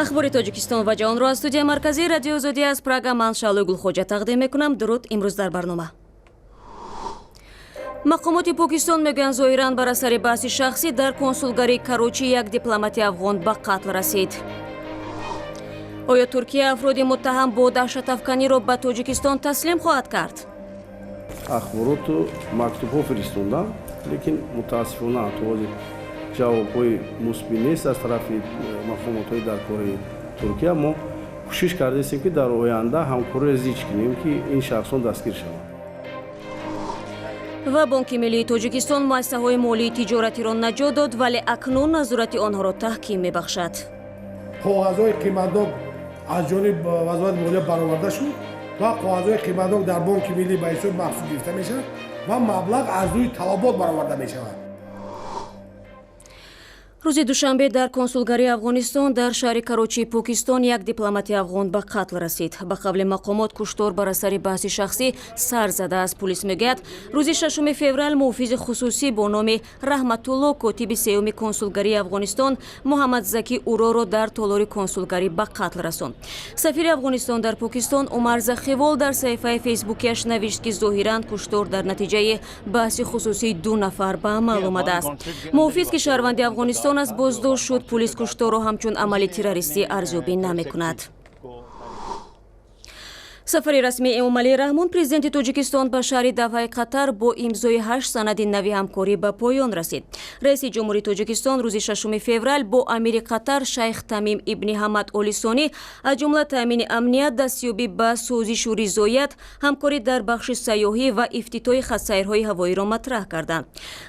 Ахбори Тоҷикистон ва ҷаҳонро аз студияи марказии Радиои Озодӣ аз Прага ман, Шаълои Гулхоҷа, тақдим мекунам. Дуруд. Имрӯз дар барнома: мақомоти Покистон мегӯянд, зоҳиран бар асари баҳси шахсӣ дар консулгарии Карочӣ як дипломати афғон ба қатл расид. Оё Туркия афроди муттаҳам бо даҳшатафканиро ба Тоҷикистон таслим хоҳад кард? Ахбороту мактубҳо фиристондам, лекин мутаассифона то ҳозир ҷавобҳои мусбӣ нест аз тарафи мақомотҳои дар кори Туркия. Мо кӯшиш кардаистем, ки дар оянда ҳамкориро зич кунем, ки ин шахсон дастгир шаванд. Ва Бонки миллии Тоҷикистон муассисаҳои молии тиҷоратиро наҷот дод, вале акнун назорати онҳоро таҳким мебахшад. Коғазҳои қиматнок аз ҷониби Вазорати молия бароварда шуд ва коғазҳои қиматнок дар Бонки миллӣ ба ҳисоби махсус гирифта мешавад ва маблағ аз рӯи талабот бароварда мешавад. Рӯзи душанбе дар консулгарии Афғонистон дар шаҳри Карочии Покистон як дипломати афғон ба қатл расид. Ба қавли мақомот, куштор бар асари баҳси шахсӣ сар задааст. Пулис мегӯяд, рӯзи 6 феврал муҳофизи хусусӣ бо номи Раҳматулло котиби сеюми консулгарии Афғонистон Муҳаммадзаки Уроро дар толори консулгарӣ ба қатл расонд. Сафири Афғонистон дар Покистон Умар Захивол дар саҳифаи фейсбукиаш навишт, ки зоҳиран куштор дар натиҷаи баҳси хусусии ду нафар ба амал омадааст. Муҳофиз, ки шаҳрванди Афғонистон аст, боздошт шуд. Пулис кушторро ҳамчун амали террористӣ арзёбӣ намекунад. Сафари расмии Эмомалӣ Раҳмон, президенти Тоҷикистон, ба шаҳри Давҳаи Қатар бо имзои ҳашт санади нави ҳамкорӣ ба поён расид. Раиси ҷумҳури Тоҷикистон рӯзи 6 феврал бо амири Қатар шайх Тамим ибни Ҳамад Оли Сонӣ аз ҷумла таъмини амният, дастёбӣ ба созишу ризоят, ҳамкорӣ дар бахши сайёҳӣ ва ифтитоҳи хатсайрҳои ҳавоиро матраҳ карданд.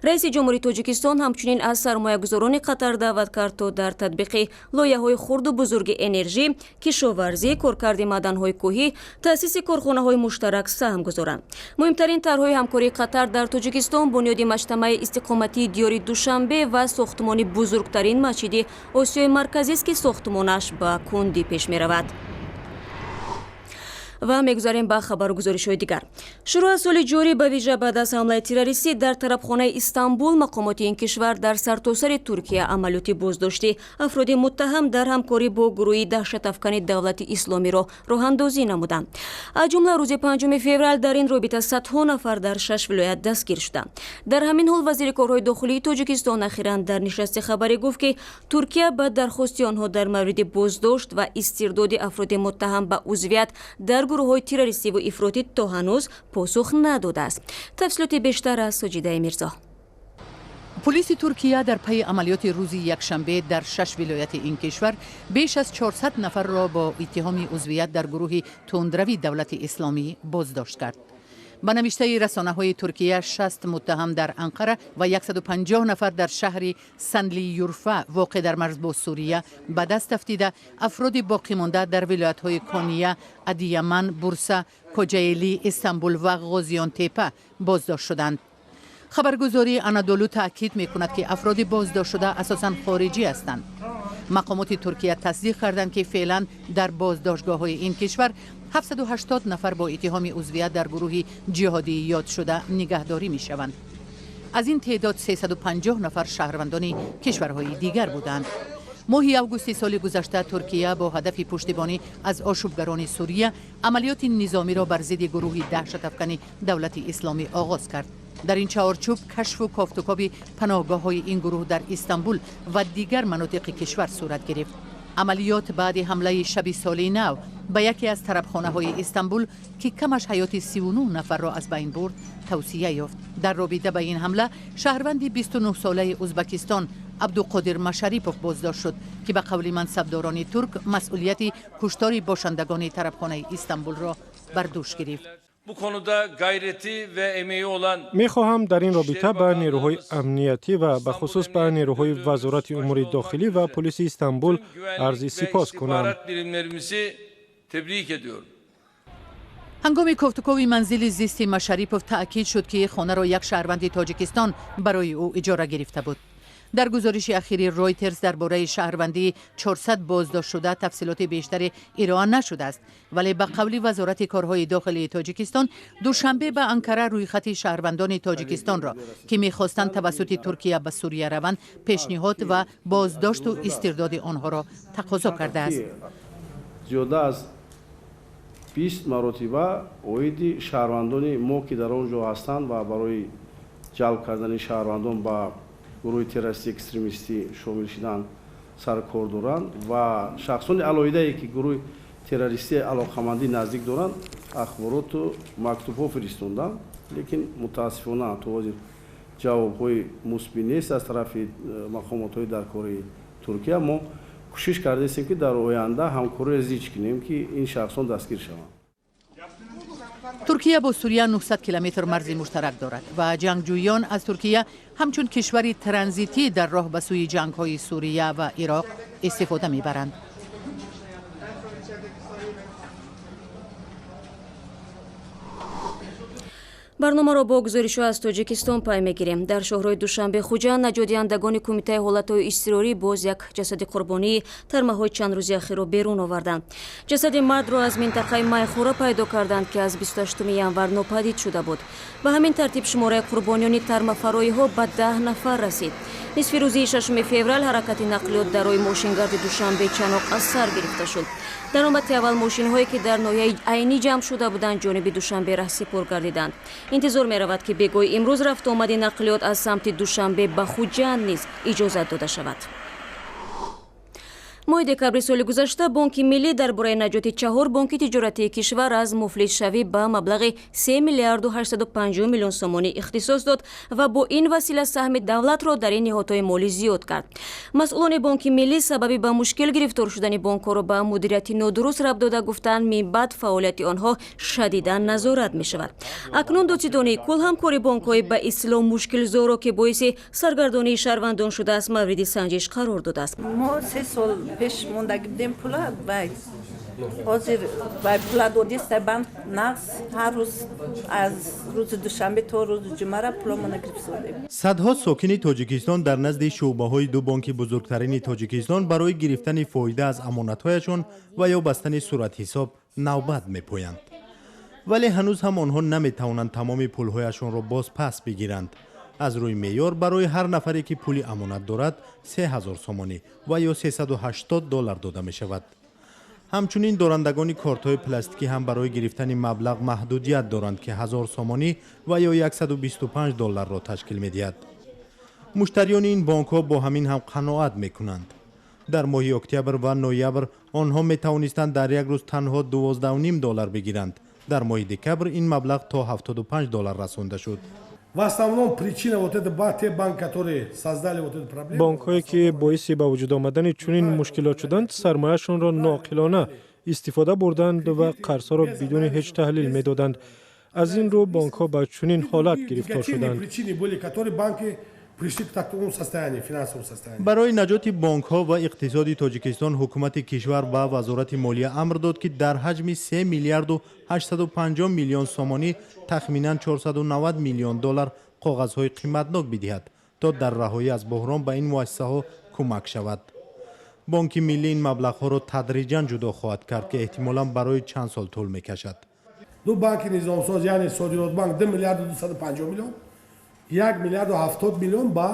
Раиси ҷумҳури Тоҷикистон ҳамчунин аз сармоягузорони Қатар даъват кард, то дар татбиқи лоиҳаҳои хурду бузурги энержӣ, кишоварзӣ, коркарди маъданҳои кӯҳӣ, таъсиси корхонаҳои муштарак саҳм гузоранд. Муҳимтарин тарҳҳои ҳамкории Қатар дар Тоҷикистон бунёди маҷтамаи истиқоматии диёри Душанбе ва сохтмони бузургтарин масҷиди Осиёи Марказист, ки сохтмонаш ба кундӣ пеш меравад. Ва мегузарем ба хабару гузоришҳои дигар. Шурӯъ аз соли ҷорӣ, ба вижа баъд аз ҳамлаи террористӣ дар тарабхонаи Истанбул, мақомоти ин кишвар дар сартосари Туркия амалиёти боздошти афроди муттаҳам дар ҳамкорӣ бо гурӯҳи даҳшатафкани Давлати Исломиро роҳандозӣ намуданд. Аз ҷумла рӯзи 5 феврал дар ин робита садҳо нафар дар шаш вилоят дастгир шуданд. Дар ҳамин ҳол вазири корҳои дохилии Тоҷикистон ахиран дар нишасти хабарӣ гуфт, ки Туркия ба дархости онҳо дар мавриди боздошт ва истирдоди афроди муттаҳам ба узвият дар гурӯҳҳои террористиву ифротӣ то ҳанӯз посух надодааст. Тафсилоти бештар аз Соҷидаи Мирзо. Пулиси Туркия дар пайи амалиёти рӯзи якшанбе дар шаш вилояти ин кишвар беш аз 400 нафарро бо иттиҳоми узвият дар гурӯҳи тундрави Давлати Исломӣ боздошт кард. Ба навиштаи расонаҳои Туркия, 60 муттаҳам дар Анқара ва 150 нафар дар шаҳри Санлиюрфа, воқеъ дар марз бо Сурия, ба даст афтида, афроди боқимонда дар вилоятҳои Кония, Адияман, Бурса, Коҷаэлӣ, Истанбул ва Ғозионтепа боздошт шуданд. Хабаргузории Анадолу таъкид мекунад, ки афроди боздоштшуда асосан хориҷӣ ҳастанд. Мақомоти Туркия тасдиқ карданд, ки феълан дар боздоштгоҳҳои ин кишвар 780 нафар бо иттиҳоми узвият дар гурӯҳи ҷиҳодии ёдшуда нигаҳдорӣ мешаванд. Аз ин теъдод 350 нафар шаҳрвандони кишварҳои дигар буданд. Моҳи августи соли гузашта Туркия бо ҳадафи пуштибонӣ аз ошӯбгарони Сурия амалиёти низомиро бар зидди гурӯҳи даҳшатафкани Давлати Исломӣ оғоз кард. Дар ин чаҳорчӯб кашфу кофтукови паноҳгоҳҳои ин гурӯҳ дар Истанбул ва дигар манотиқи кишвар сурат гирифт. Амалиёт баъди ҳамлаи шаби соли нав ба яке аз тарабхонаҳои Истанбул, ки камаш ҳаёти 39 нафарро аз байн бурд, тавсия ёфт. Дар робита ба ин ҳамла шаҳрванди 29-солаи Узбакистон Абдуқодир Машарипов боздошт шуд, ки ба қавли мансабдорони турк масъулияти куштори бошандагони тарабхонаи Истанбулро бар дӯш гирифт. Bu konuda gayreti ve emeği olan Мехоҳам дар ин робита ба нерӯҳои амниятӣ ва бахусус ба нерӯҳои Вазорати умури дохилӣ ва полиси Истанбул арзи сипос кунам. İstihbarat birimlerimizi tebrik ediyorum. Ҳангоми кофтукови манзили зисти Машарипов таъкид шуд, ки хонаро як шаҳрванди Тоҷикистон барои ӯ иҷора гирифта буд. Дар гузориши ахири Ройтерс дар бораи шаҳрвандии 400 боздоштшуда тафсилоти бештаре ироа нашудааст, вале ба қавли Вазорати корҳои дохилии Тоҷикистон, Душанбе ба Анкара рӯйхати шаҳрвандони Тоҷикистонро, ки мехостанд тавассути Туркия ба Сурия раванд, пешниҳод ва боздошту истирдоди онҳоро тақозо кардааст. Зиёда аз 20 маротиба оиди шаҳрвандони мо, ки дар он ҷо ҳастанд ва барои ҷалб кардани шаҳрвандон ба гурӯҳи террористӣ экстремистӣ шомил шудан саркор доранд ва шахсони алоҳидае, ки гурӯҳи террористӣ алоқамандӣ наздик доранд, ахбороту мактубҳо фиристондам, лекин мутаассифона то ҳозир ҷавобҳои мусбӣ нест аз тарафи мақомотҳои дар кори Туркия. Мо кӯшиш кардаистем, ки дар оянда ҳамкориро зич кунем, ки ин шахсон дастгир шаванд. Туркия бо Сурия 900 километр марзи муштарак дорад ва ҷангҷӯён аз Туркия ҳамчун кишвари транзитӣ дар роҳ ба сӯи ҷангҳои Сурия ва Ироқ истифода мебаранд. Барномаро бо гузоришҳо аз Тоҷикистон пай мегирем. Дар шоҳрои Душанбе Хуҷанд наҷотдиҳандагони Кумитаи ҳолатҳои изтирорӣ боз як ҷасади қурбонии тармаҳои чанд рӯзи ахирро берун оварданд. Ҷасади мардро аз минтақаи Майхӯра пайдо карданд, ки аз 28 январ нопадид шуда буд. Ба ҳамин тартиб шумораи қурбониёни тармафароиҳо ба 10 нафар расид. Нисфи рӯзи 6 феврал ҳаракати нақлиёт дар роҳи мошингарди Душанбе Чаноқ аз сар гирифта шуд. Дар навбати аввал мошинҳое, ки дар ноҳияи Айнӣ ҷамъ шуда буданд, ҷониби Душанбе раҳсипор гардиданд. Интизор меравад, ки бегоҳи имрӯз рафтуомади нақлиёт аз самти Душанбе ба Хуҷанд низ иҷозат дода шавад. Моҳи декабри соли гузашта Бонки Миллӣ дар бораи наҷоти 4 бонки тиҷоратии кишвар аз муфлисшавӣ ба маблағи 3 миллиарду 850 миллион сомонӣ ихтисос дод ва бо ин васила саҳми давлатро дар ин ниҳодҳои молӣ зиёд кард. Масъулони Бонки Миллӣ сабаби ба мушкил гирифтор шудани бонкҳоро ба мудирияти нодуруст рабт дода, гуфтанд, минбаъд фаъолияти онҳо шадидан назорат мешавад. Акнун Додситонии кулл ҳамкори бонкҳои ба истилоҳ мушкилзоро, ки боиси саргардонии шаҳрвандон шудааст, мавриди санҷиш қарор додааст. Мо 3 сол пеш мондагӣ будем пула, вай ҳозир вай пула додиста банк нақс, ҳар рӯз аз рӯзи душанбе то рӯзи ҷумъара пуламона гирифтодем. Садҳо сокини Тоҷикистон дар назди шӯъбаҳои ду бонки бузургтарини Тоҷикистон барои гирифтани фоида аз амонатҳояшон ва ё бастани суратҳисоб навбат мепоянд. Вале ҳанӯз ҳам онҳо наметавонанд тамоми пулҳояшонро боз пас бигиранд. Аз рӯи меъёр барои ҳар нафаре, ки пули амонат дорад, 3000 сомонӣ ва ё 380 доллар дода мешавад. Ҳамчунин дорандагони кортҳои пластикӣ ҳам барои гирифтани маблағ маҳдудият доранд, ки 1000 сомонӣ ва ё 125 долларро ташкил медиҳад. Муштариёни ин бонкҳо бо ҳамин ҳам қаноат мекунанд. Дар моҳи октябр ва ноябр онҳо метавонистанд дар як рӯз танҳо 12,5 доллар бигиранд. Дар моҳи декабр ин маблағ то 75 доллар расонда шуд. В основном причина вот это те банки, которые создали вот эту проблему. Бонкҳое, ки боиси ба вуҷуд омадани чунин мушкилот шуданд, сармояшонро ноқилона истифода бурданд ва қарзҳоро бидуни ҳеҷ таҳлил медоданд. Аз ин рӯ бонкҳо ба чунин ҳолат гирифтор шуданд. Причины были, которые банки пришли к такому состоянию, финансовому состоянию. Барои наҷоти бонкҳо ва иқтисоди Тоҷикистон ҳукумати кишвар ба Вазорати молия амр дод, ки дар ҳаҷми 3 миллиарду 850 миллион сомонӣ, тахминан 490 миллион доллар, коғазҳои қиматнок бидиҳад, то дар раҳоӣ аз буҳрон ба ин муассисаҳо кӯмак шавад. Бонки Миллӣ ин маблағҳоро тадриҷан ҷудо хоҳад кард, ки эҳтимолан барои чанд сол тӯл мекашад. Ду банки низомсоз, яъне Содиротбанк 2 миллиарду 250 миллион, 1 миллиарду 70 миллион ба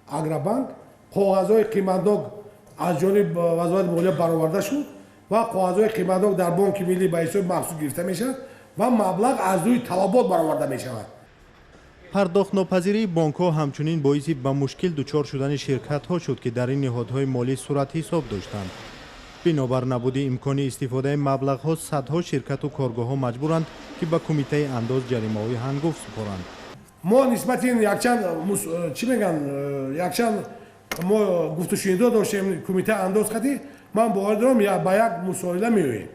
Агробанк. Коғазҳои қиматнок аз ҷониби Вазорати молия бароварда шуд ва коғазҳои қиматнок дар Бонки Миллӣ ба ҳисоби махсус гирифта мешавад ва маблағ аз рӯи талабот бароварда мешавад. Пардохтнопазирии бонкҳо ҳамчунин боиси ба мушкил дучор шудани ширкатҳо шуд, ки дар ин ниҳодҳои молӣ суратҳисоб доштанд. Бинобар набуди имкони истифодаи маблағҳо, садҳо ширкату коргоҳҳо маҷбуранд, ки ба Кумитаи андоз ҷаримаҳои ҳангофт супоранд. Мо нисбати ин якчанд чӣ мегӯянд, якчанд мо гуфтушунидҳо доштем Кумитаи андоз қатӣ. Ман бовар дорам, ба як мусоида меоем.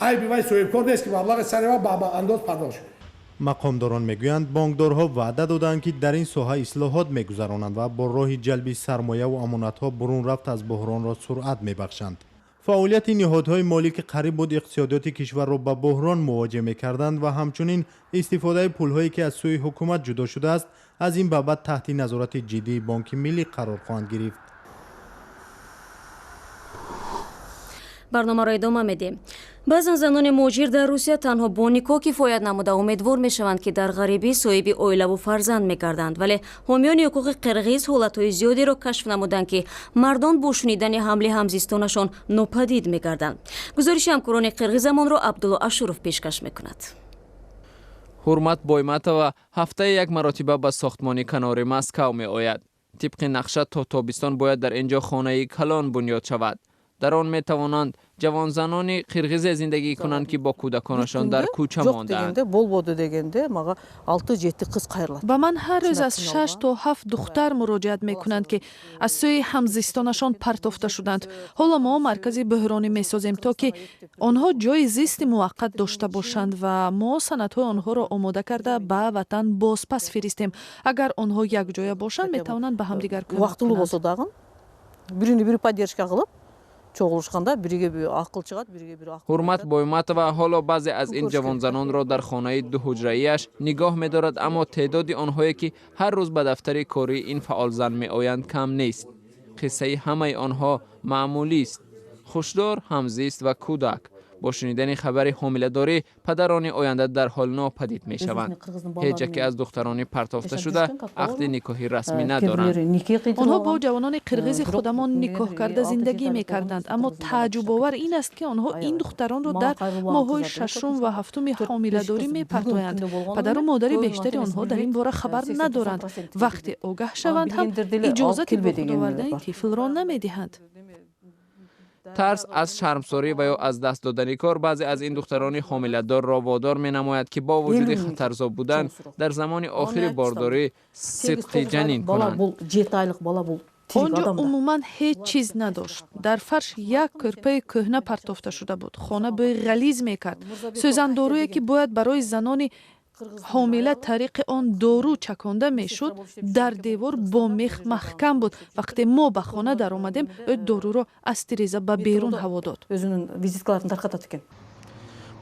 Айби вай соҳибкор нест, ки маблағи сари вай ба андоз пардохт шуд. Мақомдорон мегӯянд, бонкдорҳо ваъда доданд, ки дар ин соҳа ислоҳот мегузаронанд ва бо роҳи ҷалби сармояву амонатҳо бурун рафт аз буҳронро суръат мебахшанд. Фаъолияти ниҳодҳои молӣ, ки қариб буд иқтисодиёти кишварро ба буҳрон мувоҷеҳ мекарданд, ва ҳамчунин истифодаи пулҳое, ки аз сӯи ҳукумат ҷудо шудааст, Аз ин ба баъд таҳти назорати ҷиддии Бонки Миллӣ қарор хоҳанд гирифт. Барномаро идома медиҳем. Баъзан занони муҳоҷир дар Русия танҳо бо никоҳ кифоят намуда умедвор мешаванд, ки дар ғарибӣ соҳиби оилаву фарзанд мегарданд. Вале ҳомиёни ҳуқуқи қирғиз ҳолатҳои зиёдеро кашф намуданд, ки мардон бо шунидани ҳамли ҳамзистонашон нопадид мегарданд. Гузориши ҳамкорони қирғизамонро Абдулло Ашуров пешкаш мекунад. Ҳурмат Бойматова ҳафтаи як маротиба ба сохтмони канори Москав меояд. Тибқи нақша то тобистон бояд дар ин ҷо хонаи калон бунёд шавад. Дар он метавонанд ҷавонзанони қирғизе зиндагӣ кунанд, ки бо кӯдаконашон дар кӯча мондаанд. Ба ман ҳар рӯз аз 6 то 7 духтар муроҷиат мекунанд, ки аз сӯи ҳамзистонашон партофта шуданд. Ҳоло мо маркази буҳронӣ месозем, то ки онҳо ҷои зисти муваққат дошта бошанд ва мо санадҳои онҳоро омода карда ба ватан бозпас фиристем. Агар онҳо якҷоя бошанд, метавонанд ба ҳамдигар кӯмак кунанд. Ҳурмат Бойматова ҳоло баъзе аз ин ҷавонзанонро дар хонаи дуҳуҷраияш нигоҳ медорад, аммо теъдоди онҳое ки ҳар рӯз ба дафтари кории ин фаъолзан меоянд кам нест. Қиссаи ҳамаи онҳо маъмулист: хушдор, ҳамзист ва кӯдак. Бо шунидани хабари ҳомиладорӣ падарони оянда дар ҳол нопадид мешаванд. Ҳеҷ яке аз духтарони партофташуда ақди никоҳи расмӣ надоранд. Онҳо бо ҷавонони қирғизи худамон никоҳ карда зиндагӣ мекарданд, аммо тааҷҷубовар ин аст, ки онҳо ин духтаронро дар моҳҳои шашум ва ҳафтуми ҳомиладорӣ мепартоянд. Падару модари бештари онҳо дар ин бора хабар надоранд. Вақте огаҳ шаванд ҳам иҷозати ба худ овардани тифлро намедиҳанд. Тарс аз шармсорӣ ва ё аз даст додани кор баъзе аз ин духтарони ҳомиладорро водор менамояд, ки бо вуҷуди хатарзо будан дар замони охири бордорӣ сидқи ҷанин кунанд. Он ҷо умуман ҳеҷ чиз надошт. Дар фарш як кӯрпаи кӯҳна партофта шуда буд. Хона бӯи ғализ мекард. Сӯзандоруе, ки бояд барои занони ҳомила тариқи он дору чаконда мешуд, дар девор бо мех маҳкам буд. Вақте мо ба хона даромадем, ӯ доруро аз тиреза ба берун ҳаво дод.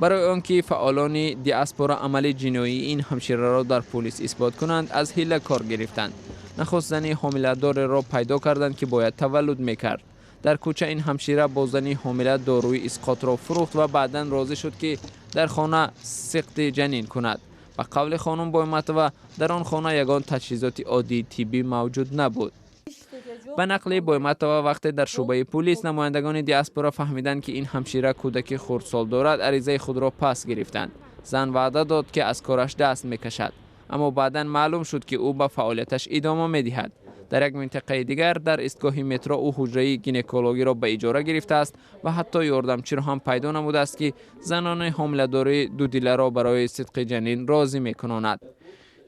Барои он ки фаъолони диаспора амали ҷиноии ин ҳамшираро дар пулис исбот кунанд, аз ҳила кор гирифтанд. Нахуст зани ҳомиладореро пайдо карданд, ки бояд таваллуд мекард. Дар кӯча ин ҳамшира бо зани ҳомила доруи исқотро фурӯхт ва баъдан розӣ шуд, ки дар хона сиқти ҷанин кунад. Ба қавли хонум Бойматова, дар он хона ягон таҷҳизоти оддии тиббӣ мавҷуд набуд. Ба нақли Бойматова, вақте дар шӯъбаи пулис намояндагони диаспора фаҳмиданд, ки ин ҳамшира кӯдаки хурдсол дорад, аризаи худро пас гирифтанд. Зан ваъда дод, ки аз кораш даст мекашад, аммо баъдан маълум шуд, ки ӯ ба фаъолияташ идома медиҳад. Дар як минтақаи дигар дар истгоҳи метро ӯ ҳуҷраи гинекологиро ба иҷора гирифтааст ва ҳатто ёрдамчиро ҳам пайдо намудааст, ки занони ҳомиладории дудиларо барои сидқи ҷанин розӣ мекунонад.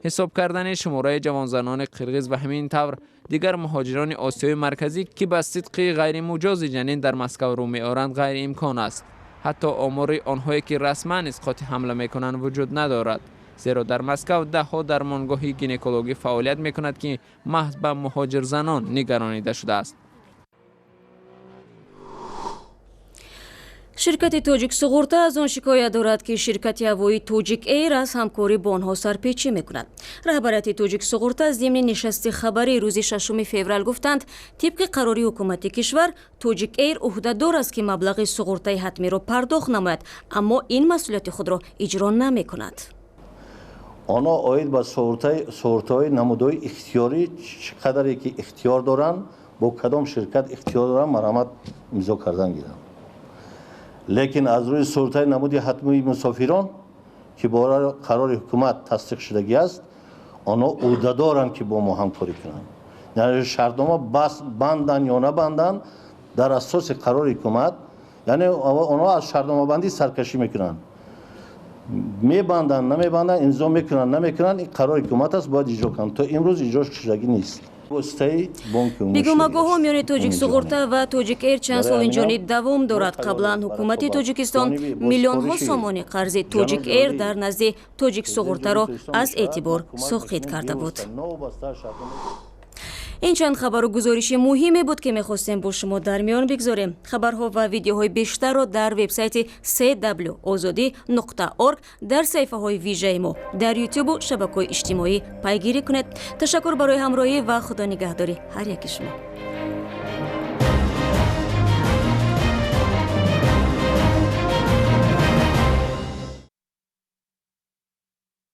Ҳисоб кардани шумораи ҷавонзанони қирғиз ва ҳамин тавр дигар муҳоҷирони Осиёи Марказӣ, ки ба сидқи ғайримуҷози ҷанин дар Москав рӯ меоранд, ғайриимкон аст. Ҳатто омори онҳое, ки расман исқоти ҳамла мекунанд, вуҷуд надорад, зеро дар Москав даҳҳо дармонгоҳи гинекологӣ фаъолият мекунад, ки маҳз ба муҳоҷирзанон нигаронида шудааст. Ширкати Тоҷик Суғурта аз он шикоят дорад, ки ширкати ҳавоии Тоҷик Эйр аз ҳамкорӣ бо онҳо сарпечӣ мекунад. Раҳбарияти Тоҷик Суғурта зимни нишасти хабарӣ рӯзи 6 феврал гуфтанд, тибқи қарори ҳукумати кишвар Тоҷик Эйр ӯҳдадор аст, ки маблағи суғуртаи ҳатмиро пардохт намояд, аммо ин масъулияти худро иҷро намекунад. Онҳо оид ба суғуртаҳои намудҳои ихтиёрӣ чӣ қадаре ки ихтиёр доранд, бо кадом ширкат ихтиёр доранд, марҳамат имзо кардан гиранд. Лекин аз рӯи суғуртаи намуди ҳатмии мусофирон, ки бо қарори ҳукумат тасдиқ шудагӣ аст, онҳо ӯҳдадоранд, ки бо мо ҳамкорӣ кунанд. Яъне шартнома банданд ё набанданд, дар асоси қарори ҳукумат, яъне онҳо аз шартномабандӣ саркашӣ мекунанд. Мебанданд, намебанданд, имзо мекунанд, намекунанд, ин қарори ҳукумат аст, бояд иҷро кунанд. То имрӯз иҷро шудагӣ нест. Бигӯмагӯҳо миёни Тоҷик Суғурта ва Тоҷик Эйр чанд сол инҷониб давом дорад. Қаблан ҳукумати Тоҷикистон миллионҳо сомони қарзи Тоҷик Эйр дар назди Тоҷик Суғуртаро аз эътибор соқит карда буд. Ин чанд хабару гузориши муҳиме буд, ки мехостем бо шумо дар миён бигзорем. Хабарҳо ва видеоҳои бештарро дар вебсайти cw ozodi.org, дар саҳифаҳои вижаи мо дар Ютубу шабакаҳои иҷтимоӣ пайгирӣ кунед. Ташаккур барои ҳамроҳӣ ва Худо нигаҳдори ҳар яки шумо.